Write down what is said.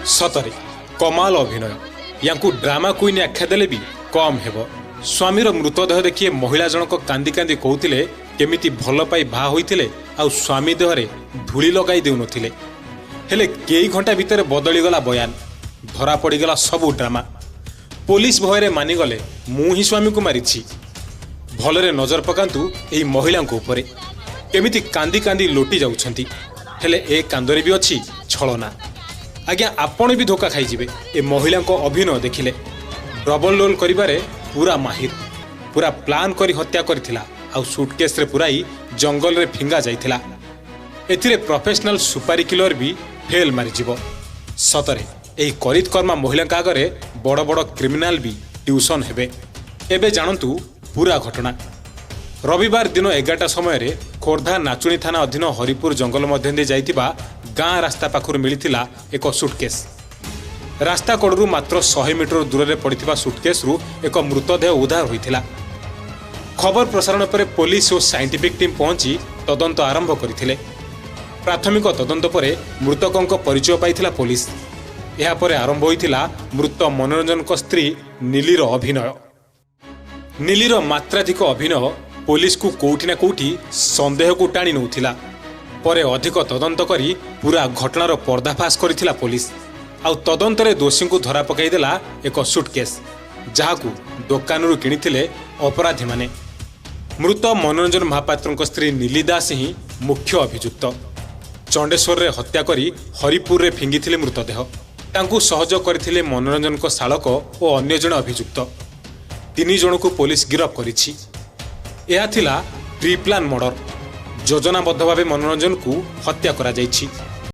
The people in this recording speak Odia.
ସତରେ କମାଲ ଅଭିନୟ। ୟାଙ୍କୁ ଡ୍ରାମା କୁଇନ୍ ଆଖ୍ୟା ଦେଲେ ବି କମ୍ ହେବ। ସ୍ୱାମୀର ମୃତଦେହ ଦେଖି ଏ ମହିଳା ଜଣକ କାନ୍ଦି କାନ୍ଦି କହୁଥିଲେ କେମିତି ଭଲ ପାଇ ବାହା ହୋଇଥିଲେ ଆଉ ସ୍ୱାମୀ ଦେହରେ ଧୂଳି ଲଗାଇ ଦେଉନଥିଲେ। ହେଲେ କେଇ ଘଣ୍ଟା ଭିତରେ ବଦଳିଗଲା ବୟାନ, ଧରା ପଡ଼ିଗଲା ସବୁ ଡ୍ରାମା। ପୋଲିସ ଭୟରେ ମାନିଗଲେ, ମୁଁ ହିଁ ସ୍ୱାମୀକୁ ମାରିଛି। ଭଲରେ ନଜର ପକାନ୍ତୁ ଏହି ମହିଳାଙ୍କ ଉପରେ, କେମିତି କାନ୍ଦି କାନ୍ଦି ଲୋଟି ଯାଉଛନ୍ତି। ହେଲେ ଏ କାନ୍ଦରେ ବି ଅଛି ଛଳନା। ଆଜ୍ଞା, ଆପଣ ବି ଧୋକା ଖାଇଯିବେ ଏ ମହିଳାଙ୍କ ଅଭିନୟ ଦେଖିଲେ। ଡବଲ ରୋଲ୍ କରିବାରେ ପୁରା ମାହିର। ପୁରା ପ୍ଲାନ୍ କରି ହତ୍ୟା କରିଥିଲା ଆଉ ସୁଟକେସ୍ରେ ପୁରାଇ ଜଙ୍ଗଲରେ ଫିଙ୍ଗା ଯାଇଥିଲା। ଏଥିରେ ପ୍ରଫେସନାଲ ସୁପାରି କିଲର ବି ଫେଲ୍ ମାରିଯିବ। ସତରେ ଏହି କରିତକର୍ମା ମହିଳାଙ୍କ ଆଗରେ ବଡ଼ ବଡ଼ କ୍ରିମିନାଲ ବି ଟ୍ୟୁସନ୍ ହେବେ। ଏବେ ଜାଣନ୍ତୁ ପୁରା ଘଟଣା। ରବିବାର ଦିନ 11ଟା ସମୟରେ ଖୋର୍ଦ୍ଧା ନାଚୁଣୀ ଥାନା ଅଧୀନ ହରିପୁର ଜଙ୍ଗଲ ମଧ୍ୟ ଦେଇ ଯାଇଥିବା ଗାଁ ରାସ୍ତା ପାଖରୁ ମିଳିଥିଲା ଏକ ସୁଟକେସ୍। ରାସ୍ତା କଡ଼ରୁ ମାତ୍ର 100 ମିଟର ଦୂରରେ ପଡ଼ିଥିବା ସୁଟକେସ୍ରୁ ଏକ ମୃତଦେହ ଉଦ୍ଧାର ହୋଇଥିଲା। ଖବର ପ୍ରସାରଣ ପରେ ପୋଲିସ ଓ ସାଇଣ୍ଟିଫିକ୍ ଟିମ୍ ପହଞ୍ଚି ତଦନ୍ତ ଆରମ୍ଭ କରିଥିଲେ। ପ୍ରାଥମିକ ତଦନ୍ତ ପରେ ମୃତକଙ୍କ ପରିଚୟ ପାଇଥିଲା ପୋଲିସ। ଏହାପରେ ଆରମ୍ଭ ହୋଇଥିଲା ମୃତ ମନୋରଞ୍ଜନଙ୍କ ସ୍ତ୍ରୀ ନିଲିର ଅଭିନୟ। ନିଲିର ମାତ୍ରାଧିକ ଅଭିନୟ ପୋଲିସକୁ କୋଉଠି ନା କୋଉଠି ସନ୍ଦେହକୁ ଟାଣି ନେଉଥିଲା। ପରେ ଅଧିକ ତଦନ୍ତ କରି ପୁରା ଘଟଣାର ପର୍ଦ୍ଦାଫାଶ କରିଥିଲା ପୋଲିସ। ଆଉ ତଦନ୍ତରେ ଦୋଷୀଙ୍କୁ ଧରା ପକାଇଦେଲା ଏକ ସୁଟକେସ୍, ଯାହାକୁ ଦୋକାନରୁ କିଣିଥିଲେ ଅପରାଧୀମାନେ। ମୃତ ମନୋରଞ୍ଜନ ମହାପାତ୍ରଙ୍କ ସ୍ତ୍ରୀ ନିଲି ଦାସ ହିଁ ମୁଖ୍ୟ ଅଭିଯୁକ୍ତ। ଚଣ୍ଡେଶ୍ୱରରେ ହତ୍ୟା କରି ହରିପୁରରେ ଫିଙ୍ଗିଥିଲେ ମୃତଦେହ। ତାଙ୍କୁ ସହଯୋଗ କରିଥିଲେ ମନୋରଞ୍ଜନଙ୍କ ଶାଳକ ଓ ଅନ୍ୟ ଜଣେ ଅଭିଯୁକ୍ତ। 3 ଜଣଙ୍କୁ ପୋଲିସ ଗିରଫ କରିଛି। ଏହା ଥିଲା ପ୍ରିପ୍ଲାନ୍ ମର୍ଡର। ଯୋଜନାବଦ୍ଧ ଭାବେ ମନୋରଞ୍ଜନକୁ ହତ୍ୟା କରାଯାଇଛି।